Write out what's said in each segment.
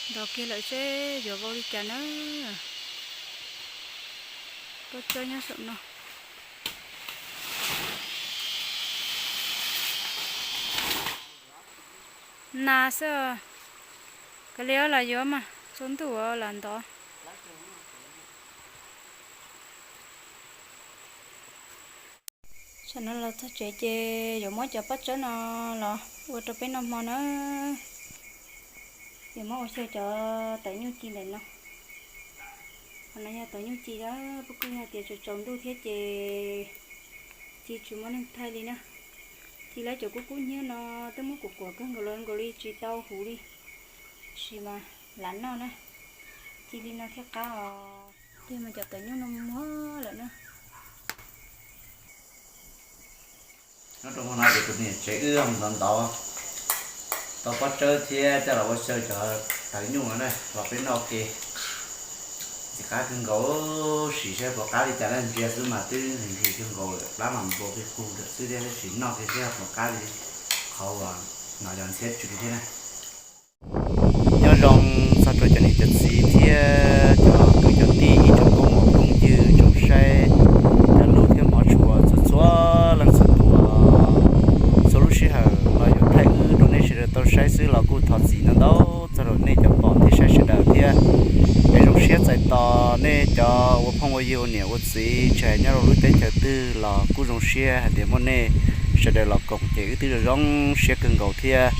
Ntov kiag lawm seb yuav vau li cas na. Pob tsawb nyob saum no. Nas xwb, kav liam los yuav mas tsaus ntuj lam ntov. Tam no los txog tsev ces yuav muab cov pob tsawb no los ua rau peb noj hmo na. Yuav muab ua xyaw cov tawv nyuj ci ntawm no. Qhov no yog tawv nyuj ci, puab kuj yog tias tsaus tsaus ntuj thiab ces ci tsis muaj neeg thaij li na. Ci lawv cov kub kub hnyiab no twb muab kuam kuam kawg nkaus los nkaus li tsis tau huv li, tab sis mas lam noj na. Ci li no thiaj qab os. Tiag mas cov tawv nyuj no muag lawm na. Nyob rau hmo no ces tus niam tsev wb mus ntov ntov tau pob tsawb thiab coj los ua xyaw cov tawv nyuj no na los peb noj ua ke. Ces qab kawg nkaus, sim saib puas qab li cas na, ntsia xwb mas twb nqhis kawg nkaus lawm, plab mas npua kiag qug lawm xwb thiab, tab sis noj kiag seb puas qab li qhov uas hnov cov ntxhiab tsw thiab na. Nyob zoo txog rau cov niam cov txiv thiab cov kwv cov tij ib tsoom nkauj muam phooj ywg tsoom saib cov hlub thiab hmov tshua txhua txhua leej txhua tus. Txhua lub sij hawm los yuav thaij wb rau nej sawv daws tau saib xwb los kuj thov txim ntau ntau txog rau nej cov pom thiab saib sawv daws thiab. Es zoo siab txais tos nej cov ua phooj ua ywg ua niam ua txiv tsis hais nyob rau lub teb chaws twg los kuj zoo siab hais tias muaj nej sawv daws los koom ces wb twb zoo zoo siab kawg nkaus thiab.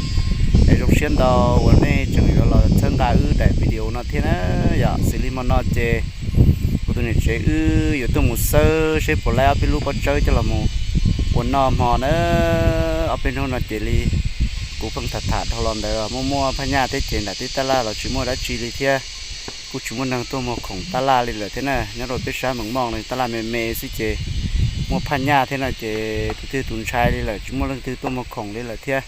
Es zoo siab ntau uas nej tseem yuav los txhawb nqa wb daim video no thiab na. Yog xws li hmo no ces kuv tus niam tsev wb yuav tuaj mus xawb seb puas laib ob peb lub pob tsawb coj los mus ua noj hmo na. Ob peb hnub no ces li kuv pheej tham tham dhau los ntawd muaj muaj phaj nyaj thiab ces nram teb tab laj los tsis muaj dab tsi li thiab. Kuj tsis muaj neeg tuaj muag khoom tab laj li lawm thiab na, nyob rau peb sab Mees Moj no tab laj me me xwb ces muaj phaj nyaj thiab no ces tus twg tus ntshai li lawm tsis muaj leej twg tuaj muag khoom li lawm thiab.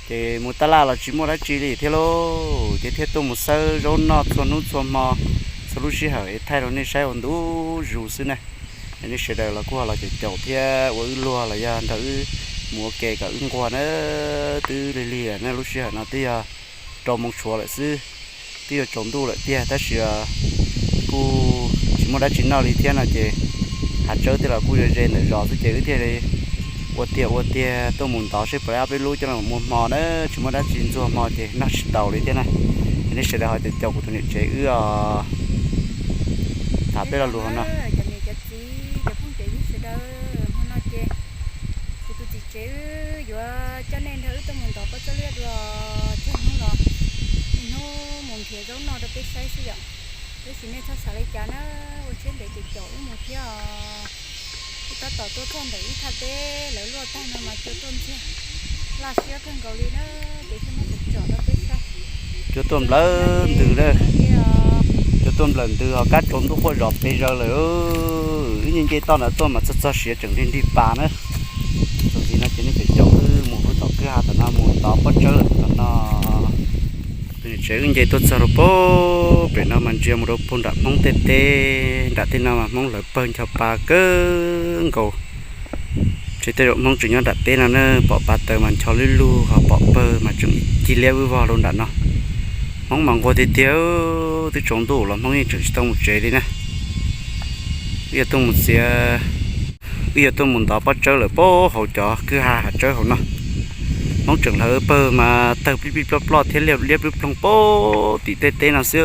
Ces mus tab laj los tsis muaj dab tsi li thiab lauj, ces thiaj tuaj mus xawb zaub noj txhua hnub txhua hmo, txhua lub sij hawm es thaij rau nej saib ua ntu zus xwb na. Nej sawv daws los kuj ho los caum caum thiab ua wb luag los yog nrog wb mus ua ke kom wb nquag na. Twb lig lig na, lub sij hawm no twb yog rau moos tshuav lawm xwb, twb yuav tsaus ntuj lawm tiag tab sis kuj tsis muaj dab tsi noj li thiab no ces hav tsawb tej los kuj ze ze ntawm zos xwb ces wb thiaj li ua tiag ua tiag tuaj mus ntov seb puas laib ob peb lub coj los mus ua hmo na, tsis muaj dab tsi ntxuag hmo ces noj tsis taus li thiab na. Ces nej sawv daws ho caum caum kuv tus niam tsev wb os. Tham peb lo lus hauv no. Cov niam cov txiv cov phooj cov ywg sawv daws, hmo no ces kuv tus txiv tsev wb yuav coj nej nrog wb tuaj mus ntov pob tsawb liab dua tsawg hnub los, niaj hnub mus nrhiav zaub noj rau peb saib xwb yom. Tab sis nej txhob xav li cas na, ua siab ntev ces caum wb mus thiab os. Wb tab tom tuaj txog ntawm ib thaj teb lawv luaj tag no mas cua tuaj ntxiag, laj siab kawg nkaus li na, ces thiaj muab tsom tsom rau peb saib. Cua tuaj nplawm ntws na, cua tuaj nplawm ntws ho kab tsaus ntuj quaj zom pes zaws lawm. Wb nce nce toj ntawd tuaj mas txog txog siav tseem nrig nrig pas na. Txog ntxiv no ces nej caum caum wb mus puag tom kwj ha tom no mus ntov pob tsawb lawm tom no. Tus niam tsev wb nce tuaj txog rau puag pem no mas ntsia mus rau puag nram Hmoob tej teb, nram tej no mas Hmoob lawv pawg ncho pa kawg nkaus. Tsev tej zaum Hmoob tseem nyob nram teb no na, pom pas taws mas ncho lub lug ho pom pawg mas tseem cig liab vwj vog rau nram no. Hmoob mas nquag tiag tiag, twb tsaus ntuj los Hmoob yeej tseem tsis tau mus tsev li na. Wb yuav tuaj mus txiav, wb yuav tuaj mus ntov pob tsawb lawm puag hauv cov kwj ha hav tsawb hauv no. Hmoob tseem lawv pawg mas tawg plij plij ploj ploj thiab liab liab ploog ploog puag tim tej teb no xwb.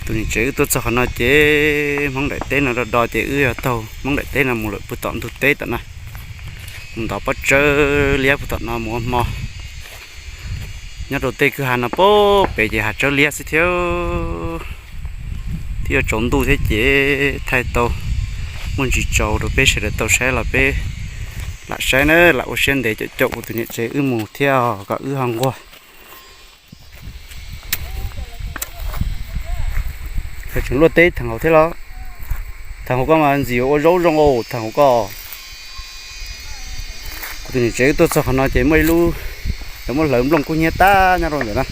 Tus niam tsev wb tuaj txog qhov no ces Hmoob daim teb no do do ces wb yog taug Hmoob daim teb no mus lawm puag tom ntug teb tom no, mus ntov pob tsawb liab puag tom no mus ua hmo. Nyob rau tej kwj ha no puag pem ces hav tsawb liab xwb thiab. Twb yuav tsaus ntuj thiab ces thaij tau muaj ntsis tsaus rau peb sawv daws tau saib los peb lam saib na, lam ua siab ntev caum caum kuv tus niam tsev wb mus thiab kom wb ho nquag. Tseem luaj teb theem hauv thiab los? Theem hauv koj mas ntxim ua zaub zoo os, theem hauv koj. Kuv tus niam tsev tuaj txog qhov no ces muaj ib lub, muaj hlawv nplooj kub hnyiab tag nyob rau ntawm no.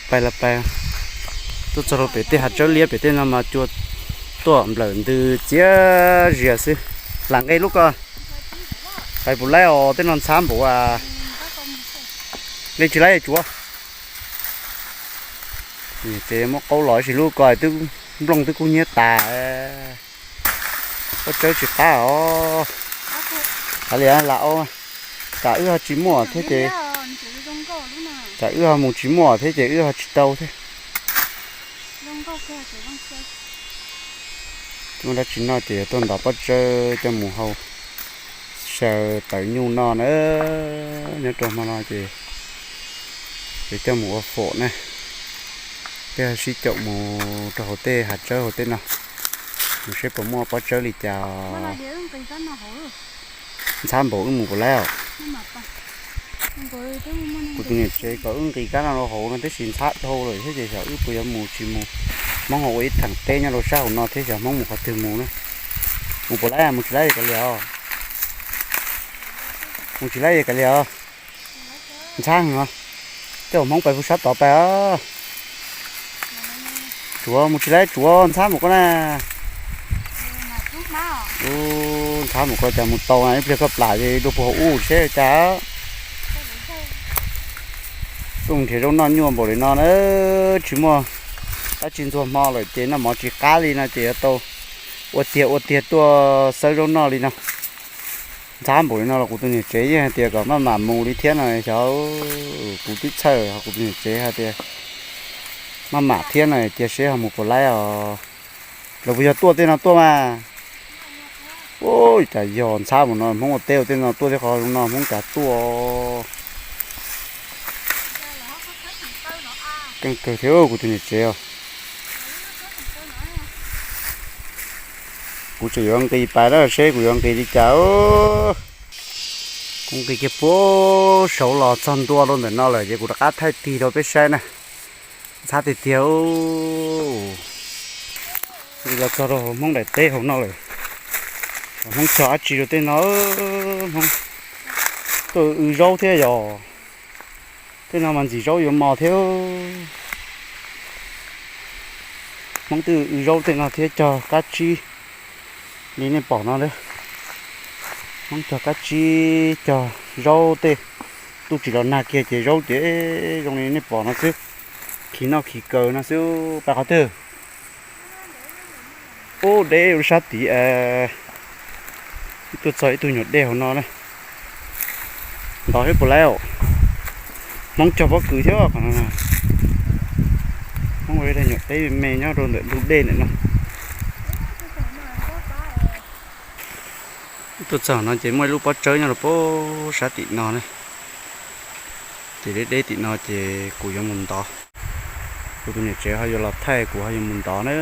Pais los pais, tuaj txog rau pem tej hav tsawb liab pem tej no mas cua tuaj nplawm ntws txias zias xwb. Lam nqe lub ko. Pais puas laib os, tej no ntxhab npaum a. Li tsis laib tsuav. Ces muab qaub los sis lub ko twb nplooj twb kub hnyiab tas. Pob tsawb tsis qab os. Hais li lam ua, tsam wb ho tsis muaj thiab ces, tsam wb ho mus tsis muaj thiab ces wb ho tsis tau thiab. Muaj dab tsi noj ces yuav tuaj ntov pob tsawb coj mus hau xyaw tawv nyuj noj na. Nyob rau hmo no ces yuav coj mus ua faum na. Peb ho sib caum mus rau hauv tej hav tsawb hauv tej no, mus seb puas muaj pob tsawb li cas. Ntxhab npaum wb mus puas laib os. Kuv tus niam tsev kom wb nqis kab no rau hauv no tab sis ntxhab dhau lawm thiab ces xyov wb puas yuav mus tsis mus. Hmoob ho ua ib theem teb nyob rau sab hauv no thiab xyov Hmoob mus qhov twg mus na. Mus puas laib, mus tsis laib kav liam os. Mus tsis laib kav liam os. Ntxhab heev os. Coj Hmoob pais puag sab tod pais os. Tsuav mus tsis laib, tsuav ntxhab mus koj na. Ub, ntxhab mus koj cas mus tau na, ib pliag koj plam ces dua puag hauv ub seb cas. Tuaj nrhiav zaub noj nyuaj npaum li no na, tsis muaj dab tsi ntxuag hmo lawm ces noj mov tsis qab li no ces yuav tau ua tiag ua tiag tuaj xawb zaub noj li no. Ntxhab npaum li no los kuv tus niam tsev yeej hais tias kom maj mam mus li thiab no xyov. Kuv twb txhawj kuv tus niam tsev hais tias maj mam thiab no cia seb ho mus puas laib os. Lawv puas yog tuaj tej no tuaj mas. Ua cas yog ntxhab mus no Hmoob ua teb ua tej no tuaj thiab qhov no Hmoob cas tuaj. Keej kawg thiab kuv tus niam tsev os. Kuv tseem yuav nqis pais na seb kuv yuav nqis li cas. Kuv nqis kiag puag saud los txog ntua rau ntawm no lawm ces kuv rov qab thaij tig rau peb saib na. Ntxhab tiag tiag. Nqis los txog rau hauv Hmoob daim teb hauv no lawm. Hmoob cog dab tsi rau tej no? Hmoob tuaj w zaub thiab yog. Tej no mas ntxim zaub yuav mos thiab. Hmoob twb w zaub tej no thiab cog kab tsib li nej pom no. Hmoob cog kab tsib cog zaub tej, tuaj tsis los nag kiag ces zaub ces zoo li nej pom no xwb. Khi noj khi kaw no xwb. Pais qhov twg? Ub, deb ua sab tid. Tuaj txog ib tug nyuam dej hauv no na. Ntov thiab puas laib os. Hmoob cog pob kws thiab qhov no. Hmoob ua ib daig nyuam teb me nyob rau ntawm ntug dej ntawm no. Tuaj txog no ces muaj ib lub pob tsawb nyob rau puag sab tim no na. Ces deb deb tim no ces kuv yuav mus ntov. Kuv tus niam tsev ho yuav los thaij kuv ho yuav mus ntov na.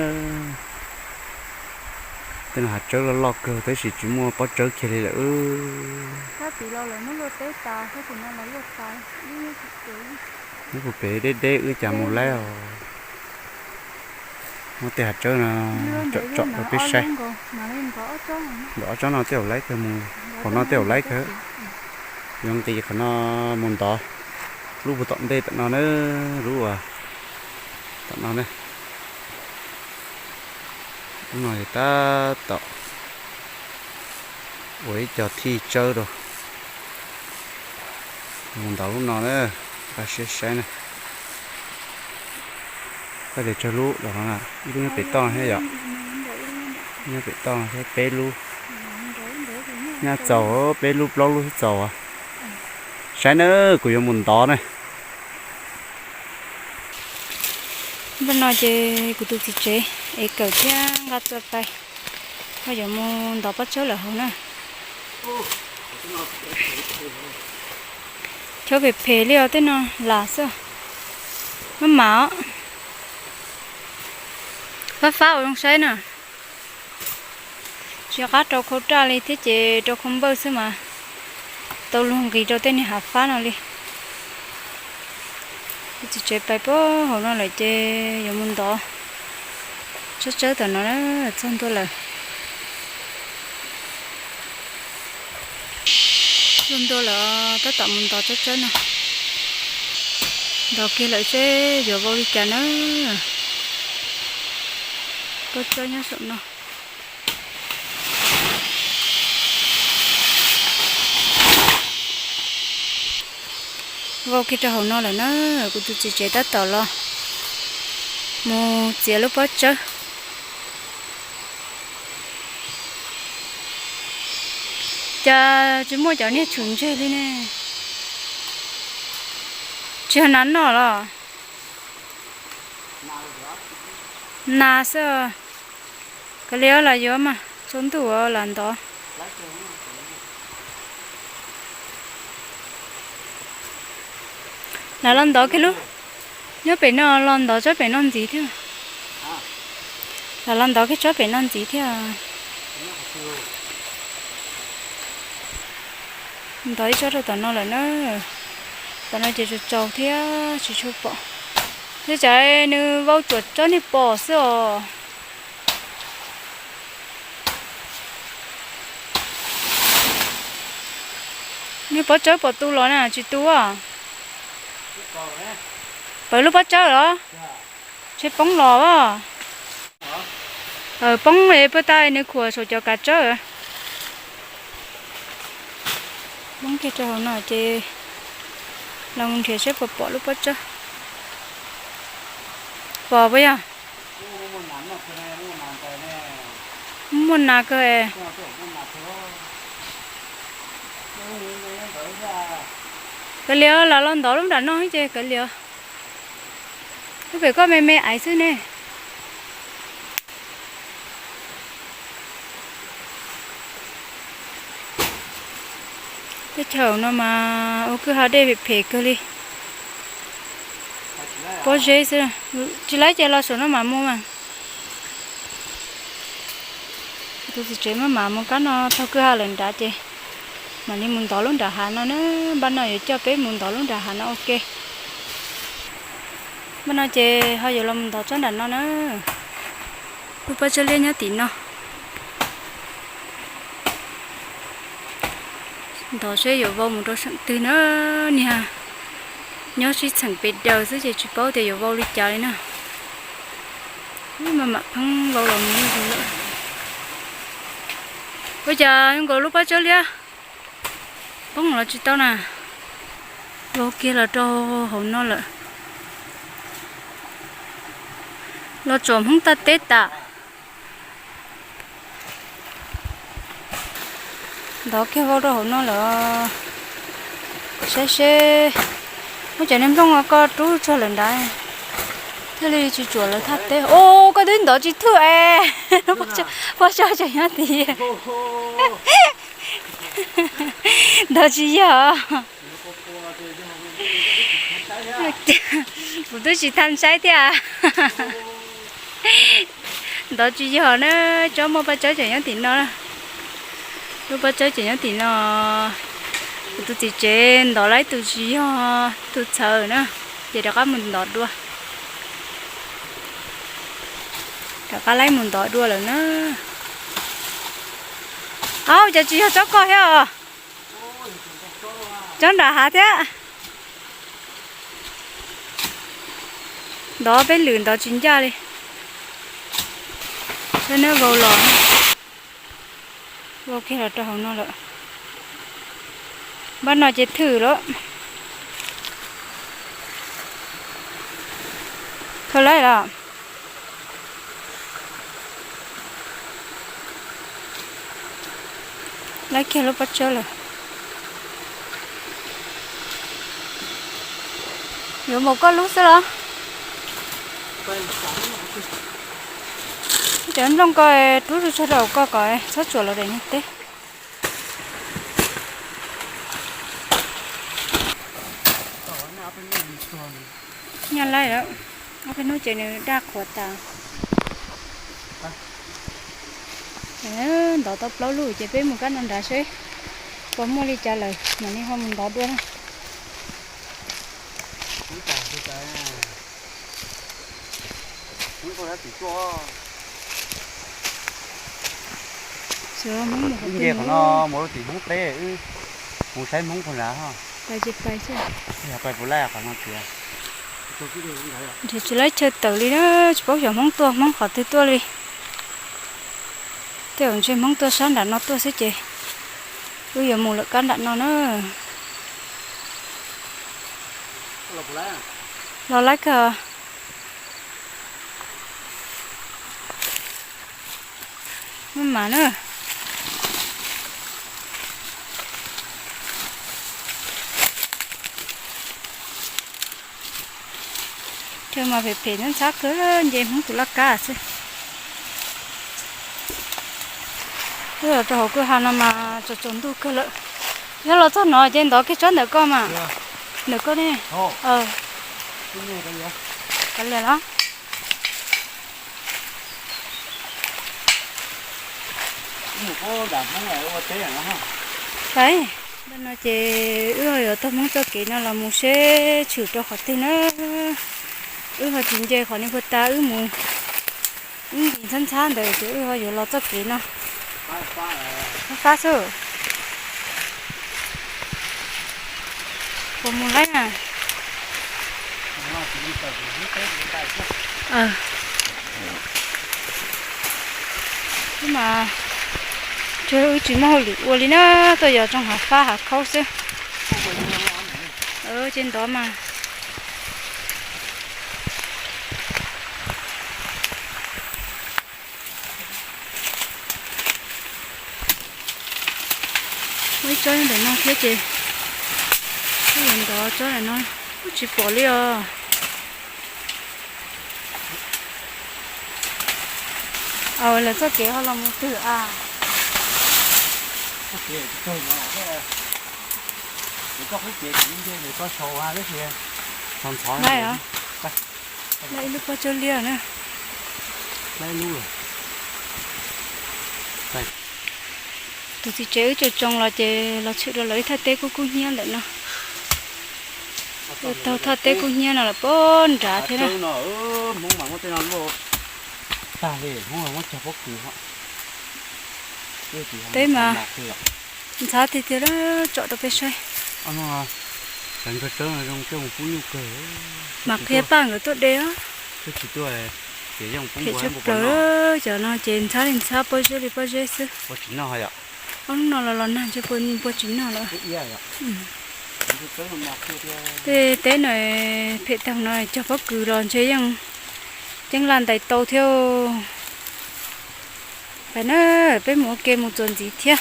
Tej no hav tsawb loj loj kawg tab sis tsis muaj pob tsawb kiag li lawm. Nyob puag pem deb deb wb cas mus laib os. Muab tej hav tsawb no tsom tsom rau peb saib. Ntov ob tsob no tej zaum laib kawg mus, hauv no tej zaum laib kawg. Yuav nqis qhov no mus ntov lub puag tom ntej tom no na, lub uas tom no na. Lub no yog tab tom ua ib co thij tsawb rau. Mus ntov lub no na, nqa siab saib na. Koj tias tsawg lub los no, ib lub nyob pem toj thiab yom. Nyob pem toj thiab peb lub. Nyaj txaus peb lub plaub lub thiab txaus. Saib na, kuv yuav mus ntov na. Npaj no ces kuv tus txiv tsev ev kawm thiab nqa txuas pais, ho yuav mus ntov pob tsawb lawm hauv na. Chob phem phem li os, tej no las xwb. Maj mam os. Fab fab ua zoo saib na. Tsis qab rau khau raj li thiab ces rau khau npawj xwb mas tau luag nqis rau tej niag hav fab no li. Txiv tsev pais puag hauv no lawm ces yuav mus ntov tsob tsawb tom no, txog ntua lawm. Txog ntua lawm, tab tom mus ntov tsob tsawb no. Ntov kiag lawm seb yuav vau li cas na. Tsob tsawb nyob saum no. Vau kiag rau hauv no lawm na, kuv tus txiv tsev tab tom los mus txiav lub pob tsawb. Cas tsis muaj cov niag tshum ntseg li ne? Tsis yog nas noj los? Nas xwb. Kav liam los yuav mas tsaus ntuj lam ntov. Lam los ntov kiag lub, nyob pem no los ntov tsob pem no ntxiv thiab. Lam los ntov kiag tsob pem no ntxiv thiab. Ntov ib tsob rau tom no lawm na. Tom no ces tsaus tsaus thiab tsis tshua pom. Thiab tsam nws vau tsuam tsob niag pom xwb os. Niag pob tsawb pom tu los na tsis tu a? Pawv lub pob tsawb los? Tsheb poob los a. Poob puag ta nws khuam saum cov kav tsawb. Poob kiag rau hauv no ces los nrhiav seb puas pom lub pob tsawb. Pom puas yog? Muaj nas kawg. Kav liam lam los ntov lub nram no ces kav liam. Lub pem koj me me aiv xwb ne. Teb chaws no mas ua kwj ha dej phem phem kawg li. Pob zeb xwb. Tsis laib ces los saum no mam mus mas. Tus txiv tsev maj mam mus kab no taug kwj ha lawm nrad ces mam li mus ntov lub nram hav no na. Npaj no yuav coj peb mus ntov lub nram hav no ua ke. Npaj no ces ho yuav los mus ntov tsob nram no na. Lub pob tsawb liab nyob tim no. Ntov seb yuav vau mus rau seem twg na. Niag nyob sib txheem pes daws xwb ces tsis paub tias yuav vau li cas li na. Maj mam pheej vau los mus zuj zus lawm. Ua cas nkaus lub pob tsawb liab poob los tsis tau na. Vau kiag los rau hauv no lawm. Los tsuam Hmoob tag teb tas. Ntov kiag vau rau hauv no lawm. Saib seb, muab cov niag nplooj ko rub tsuag lawm nrad thiaj li tsis tsuam lawv thaj teb. Ua koj twb ntov tsis thwj es, pob tsawb tseem nyob tid. Ntov tsis yog. Kuv twb tsis tham saib thiab. Ntov tsis yog na, tsob muaj pob tsawb tseem nyob tim no. Lub pob tsawb tseem nyob tim no. Kuv tus txiv tsev ntov laib tus tsis yog tus txhawv na, ces rov qab mus ntov dua. Rov qab laib mus ntov dua lawm na. Au, cas tsis yog tsob koj thiab os. Tsob nram hav thiab. Ntov peb lwm ntov tsis ncaj li. Peb neb vau los, vau kiag los rau hauv no lawm. Npaj no ces thwm lawm. Khaws laib los? Laib kiag lub pob tsawb lawm. Yuav mus koj lub xwb los? Cov nplooj ko rub tsuag rau koj kom txhob tsuam lawv daim niag teb. Nyaj laij lawm, ob peb hnub ces nws daj qhuav tas. Ntov tau plaub lub ces peb mus kab no nrad seb puas muaj li cas lawm mam li ho mus ntov dua na. Ib nce qhov no mus rau tim Hmoob teb, wb mus saib Hmoob puag nrad ho. Pais puas laij qhov no tias. Nrhiav tsis laib chaw tawm li na, tsis paub xyov Hmoob tuaj Hmoob qhov twg tuaj li. Tej zaum ntshe Hmoob tuaj sab nram no tuaj xwb ces wb yuav mus lawm kab nram no na. Los laib kawg. Maj mam na. Chaw mas phem phem ntxhab ntxhab kawg, nce Hmoob tus laj kab xwb. Wb los rau hauv kwj ha no mas tsaus tsaus ntuj kawg lawm. Yog los txog no ces ntov kiag tsob ntawm koj mas. Ntawm koj ne. Kav liam los. Ntawm no ces wb ho yuav taug Hmoob txoj kev no los mus seb tshwm rau qhov twg na. Wb ho tsis nce qhov ni puag ta, wb mus ib ntsis ntxhab ntxhab ntawd ces wb ho yuav los txoj kev no. Fab xwb. Puas mus laib na? Wb mas, wb tsis muaj hauj lwm ua li na, tuaj yos tsoo hav fab hav khaub xwb. Ces ntov mas. Muaj ib tsob nyob ntawm no thiab ces, wb yuav ntov tsob ntawm no, wb tsis pom li os. Lawv txoj kev ho los mus twg a? Ntxhov ntxhov. Ib lub pob tsuas liaj na. Tus txiv tsev wb tsaug tsoo los ces los tshwm rau lawv ib thaj teb kub kub hnyiab ntawm no. Taug thaj teb kub hnyiab no lawm puag nrad thiab na. Teb mas ntxhab tiag tiag, tsom rau peb saib. Mas qhia paj nkawd tuaj de os. Phem tshaj plaws, cov no ces ntxhab li ntxhab, pob zeb li pob zeb xwb. Ob hnub no los los nag ntshe puas tsis nag lawm. Tej teb no phem tag no cog pob kws los ntshe yeej ceeb laj ntais tau thiab. Pais na, peb mus ua ke mus txuas ntxiv thiab.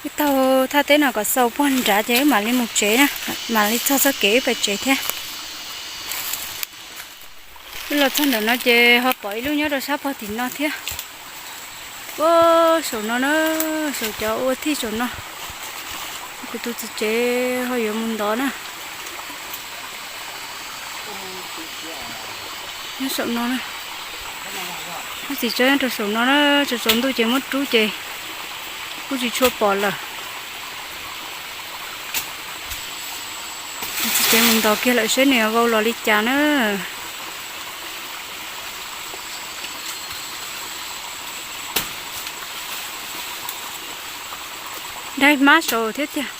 Wb taug thaj teb no kom xaus puag nrad ces wb mam li mus tsev na, mam li txog txoj kev wb pais tsev thiab. Wb los txog ntawm no ces ho pom ib lub nyob rau sab pog tim no thiab. Ua saum no na, saum cov ua thij saum no. Kuv tus txiv tsev ho yuav mus ntov na. Nyob saum no na. Kuv txiv tsev nyob rau saum no na, tsaus tsaus ntuj ces muab rub ces kuj tsis tshua pom lawm. Txiv tsev mus ntov kiag lawm seb nws vau los li cas na. Daig hmab saud thiab tiag.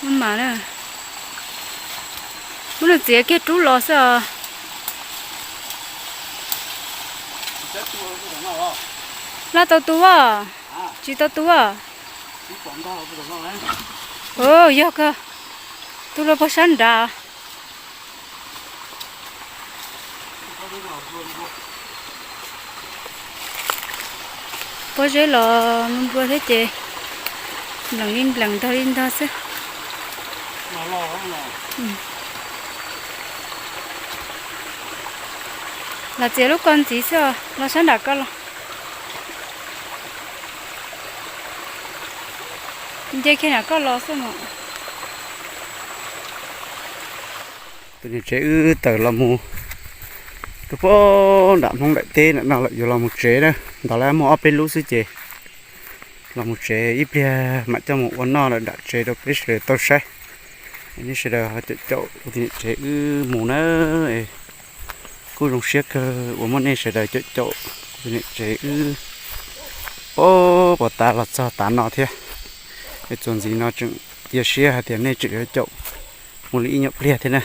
Maj mam na. Muab nws txiav kiag rub los xwb os. Laj tau tu as? Tsis tau tu as. Yog kawg, tu rau puag sab nrad. Pob zeb los npua thiab ces nplees li nplees ntog li ntog xwb. Los txiav lub ko ntxiv xwb os, los sab nram ko los. Nce kiag nram ko los xwb mas. Tus niam tsev wb tawm los mus rau puag nram Hmoob daim teb nram no lawm, yuav los mus tsev na. Ntov lawm muaj ob peb lub xwb ces los mus tsev ib pliag mam coj mus ua noj lawm nram tsev rau peb sawv daws tau saib. Nej sawv daws ho caum caum kuv tus niam tsev wb mus na. Kuj zoo siab kawg uas muaj nej sawv daws caum caum kuv tus niam tsev wb. Ob, puag ta los txog tav no thiab. Es txuas ntxiv no tseem cia siab hais tias nej tseem yuav caum mus li ib nyuag pliag thiab na.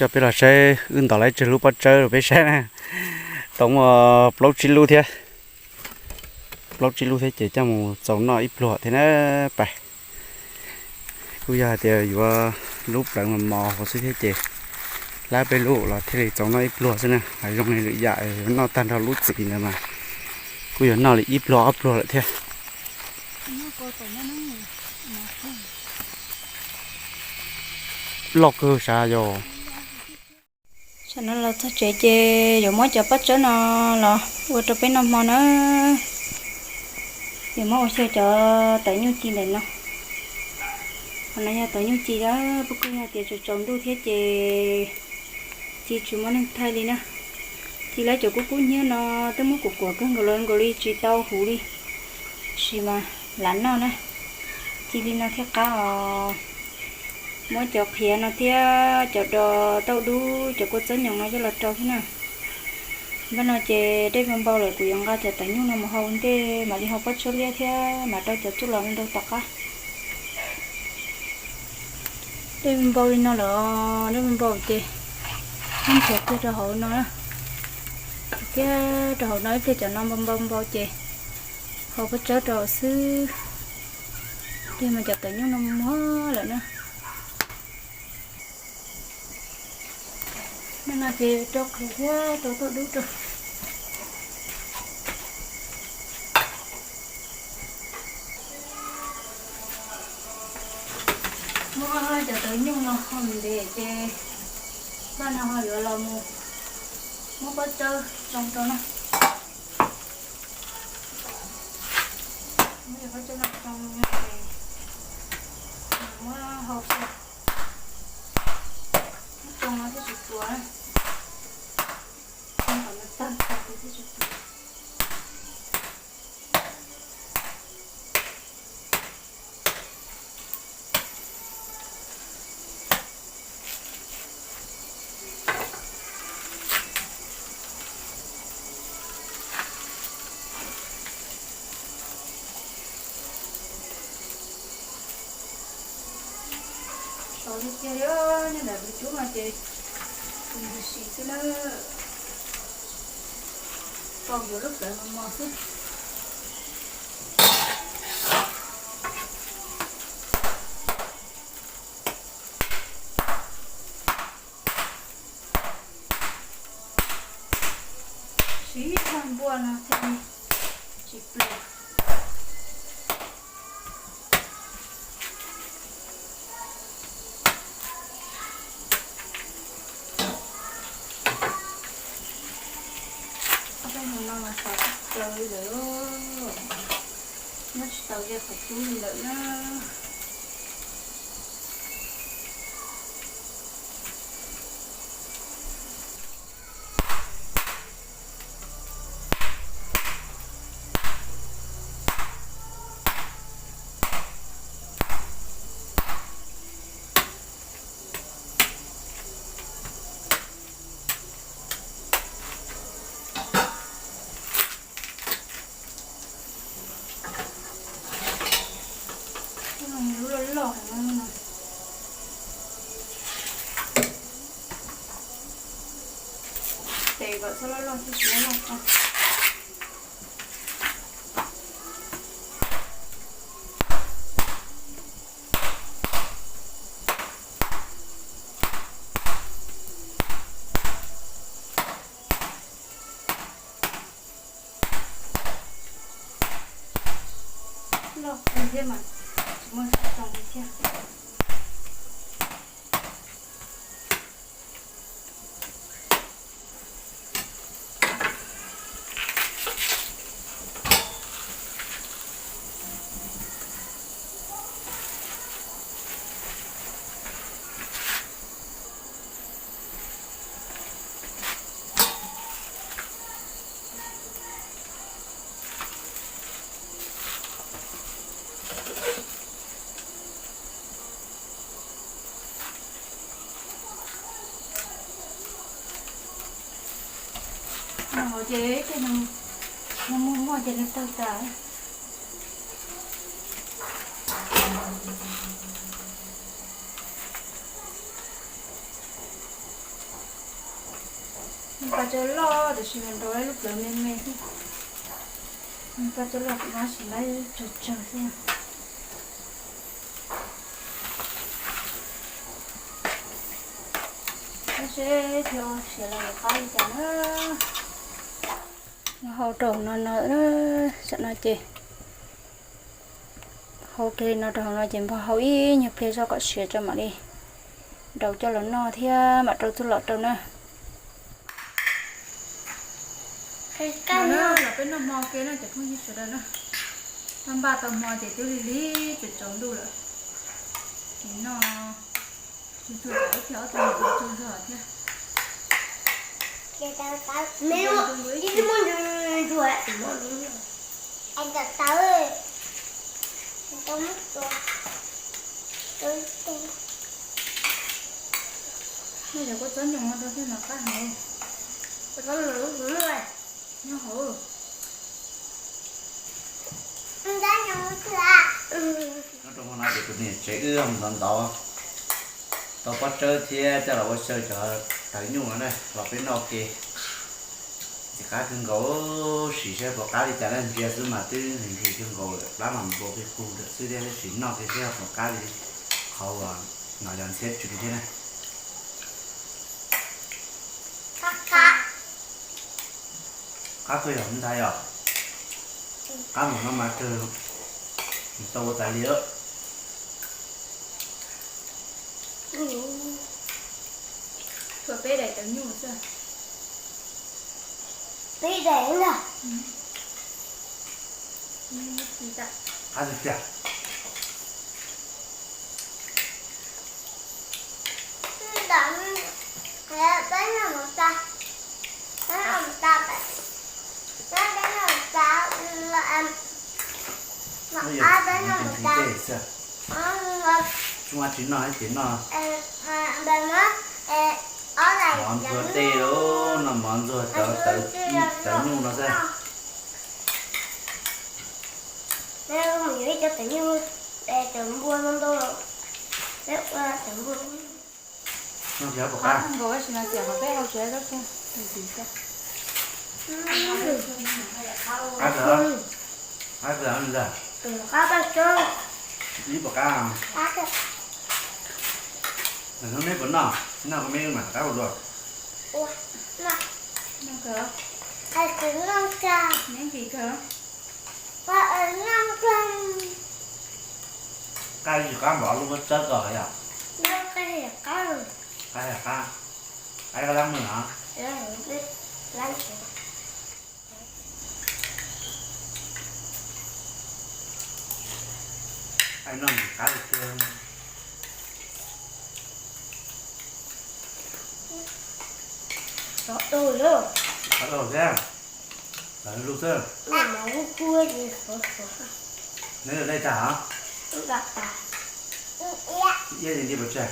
Coj peb los saib wb ntov lawv tsawg lub pob tsawb rau peb saib na. Tau muaj plaub tsib lub thiab. Plaub tsib lub thiab ces coj mus txaus noj ib pluag thiab na. Pais, kuj yog hais tias yuav lub plawv mos mos hauv xwb thiab ces hlab peb lub los thiaj li txaus noj ib pluag xwb na. Hav zoo li lwm yam yuav noj tag nrho lub txiv ntawd mas kuj yuav noj li ib pluag ob pluag lawm thiab. Loj kawg sav yog. Tam no los txog tsev ces yuav muab cov pob tsawb no los ua rau peb noj hmo na. Yuav muab ua xyaw cov tawv nyuj ci ntawm no. Qhov no yog tawv nyuj ci, puas kuj yog tias tsaus tsaus ntuj thiab ces ci tsis muaj neeg thaij li na. Ci lawv cov kub kub hnyiab no twb muab kuam kuam kawg nkaus los nkaus li tsis tau huv li, tab sis mas lam noj na. Ci li no thiaj qab os. Muab cov qhiav no thiab cov dos tauj dub, cov kua txob nyoos no coj los rau thiab na. Npaj no ces dej npau npau lawm, kuv yuav nqa cov tawv nyuj no mus hau ntej mam li hau pob tsawb liab thiab mam rau cov txuj lom ntau tom qab. Dej npau li no lawm, dej npau ces muab nchuav kiag rau hauv no na. Nchuav kiag rau hauv no ib pliag cov no npau npau npau ces hau pob tsawb rau xwb. Dej mas cov tawv nyuj no muag lawm na. Npaj no ces rau qhiav thiab rau tauj dub rau. Muab cov tawv nyuj no hau ntev ces npaj no ho yuav los mus muab pob tsawb tsoo rau na. Muab cov pob tsawb no tsoo ces muab hau xyaw. Tsoo no thiaj tsis tuas na. Tsoo kom nws tawg tag ces thiaj tsis tuas. Sov li tiag li, nyob ntawm kuv cub no ces tus ntws sim xwb na. Tau yuav lub plawv mos mos xwb. Siv tag npua no thiaj li tsis pliag. Ob peb hmo no mas xav tsis tau li lawm, nyob tsis tau ze qhov cub li lawm na. Lub loj loj heev no. Tes kom txhob loj loj thiab tsis loj loj. Loj kawg thiab mas tsis muaj txoos li thiab. Nws hauv ces tej no muag muag ces nws tawg tas. Paj tsawb loj tiam sis mas nrau lub plawv me me xwb. Paj tsawb loj kuv tab sis lawv tsawg tsawg xwb. Seb thiaj siav los qab li cas na. Hau rau no no, tam no ces hau kiag li no rau hauv no ces npog hau ib nyuag pliag zog kom siav tso mam li nrau coj los noj thiab mam rau txuj lom rau na. Los peb noj hmo kiag na cov phooj ywg sawv daws na. Noj npaj tau hmo ces twb lig lig tsaus ntuj lawm. Ces noj tsuag tsuag, ib pliag ob tug mus tsuag tsuag thiab. Nej cov kua txob nyoos rau thiab mas qab heev. Nyob hauv. Nyob rau hmo no ces tus niam tsev wb mus ntov ntov tau pob tsawb thiab coj los ua xyaw cov tawv nyuj no na los peb noj ua ke. Ntxim qab kawg nkaus, sim saib puas qab li cas na, ntsia xwb mas twb ntxim kawg nkaus lawm, plab mas npau pig qug lawm xwb thiab, sim noj kiag seb puas qab li qhov uas no yog ntxhiab tsw thiab na. Qab kawg yog ntag yom. Qab npaum no mas kawg tau ua tas li. Tshuav peb daim tawv nyuj xwb. Peb daim na. Qab tiag tiag. Tsis muaj tsis noj ces noj mov ntxuag tej, noj mov ntxuag cov tawv nyuj no xwb. Noj kiag pom qab. Qab kawg, qab kawg ntag. Ib pom qab. Hnub neb puas noj, noj koj me mas qab ua dua. Qab tsis qab npaum lub pob tsawb ko yom? Qab yog qab, qab yog qab, qab koj lab mws no. Noj ntxim qab tiag tiag. Qab dau thiab, lawv lug xwb. Neb lawv dej tag hov? Iab li nti pov tseg.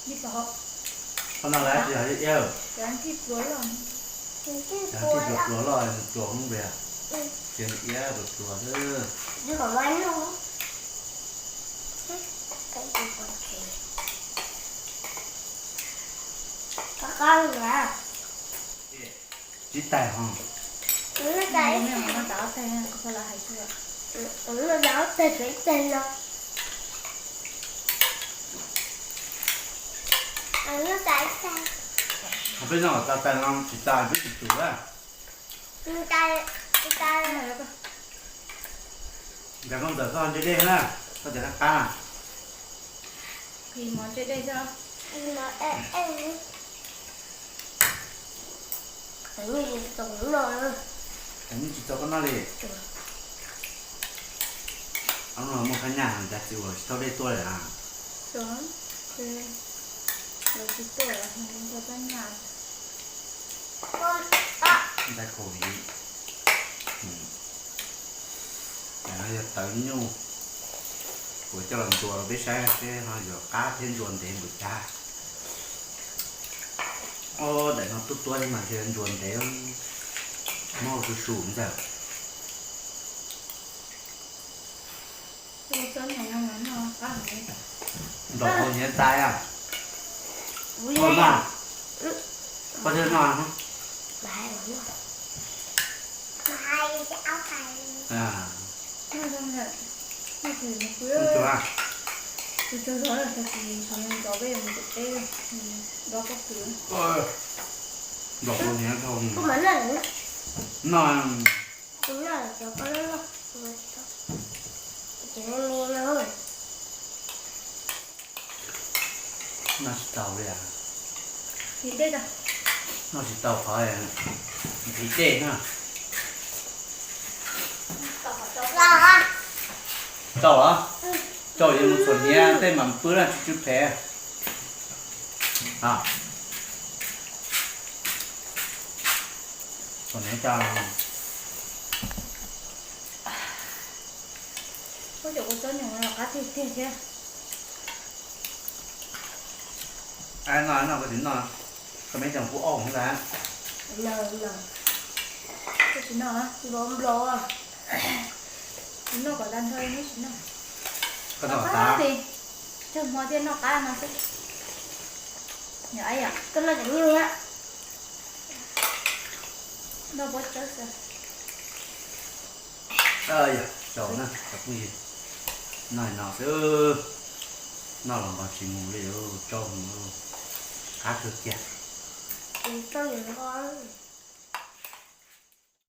Qhov no lawv tsis yog iab, cov nthij pluas loj, pluas pluas loj, pluas hoob pes, ces iab pluas pluas xwb. Tib tais ho. Peb noj kom tas tais no tsis tas peb tsis tsum a. Nkawd koj ntxawm koj ntse dej na, koj tias qab qab. Tawv nyuj tsis txaus koj noj li. Ob no muaj kab nyaj cas txiv uas tsis tau dej tuaj li a? Ntxaij khaus viv. Yog tawv nyuj, kuv coj los ntxuas rau peb saib seb ho yuav qab thiab ntxuav ntev npaum cas. Ob daim no tuab tuab mas ntshe ntxuav ntev, mob su su ntag. Nrog hauv nyiav tais a. Ua mas, Koj thiaj noj. Noj. Noj tsis tau li as. Noj tsis tau qhov nqhis dej na. Tsau los? Tsau yuav mus txhuam hniav tej mam pw na, tsis tsw phem. Txhuam hniav tso. Koj cov kua txob nyoos no qab tiag tiag thiab. Noj noj koj tsis noj, koj me cov kuv ob ntag. Koj tsis noj, nplaum nplaum. Noj kom tag nrho neb tsis noj. Koj noj qab, tsawg hmo thiaj noj qab no xwb. Koj noj cov nyuj na. Noj pob tsawb xwb. Yog tsaus na cov phooj ywg, noj no xwb, noj los npog tsis mus li, tsau mus, qab kawg kiag.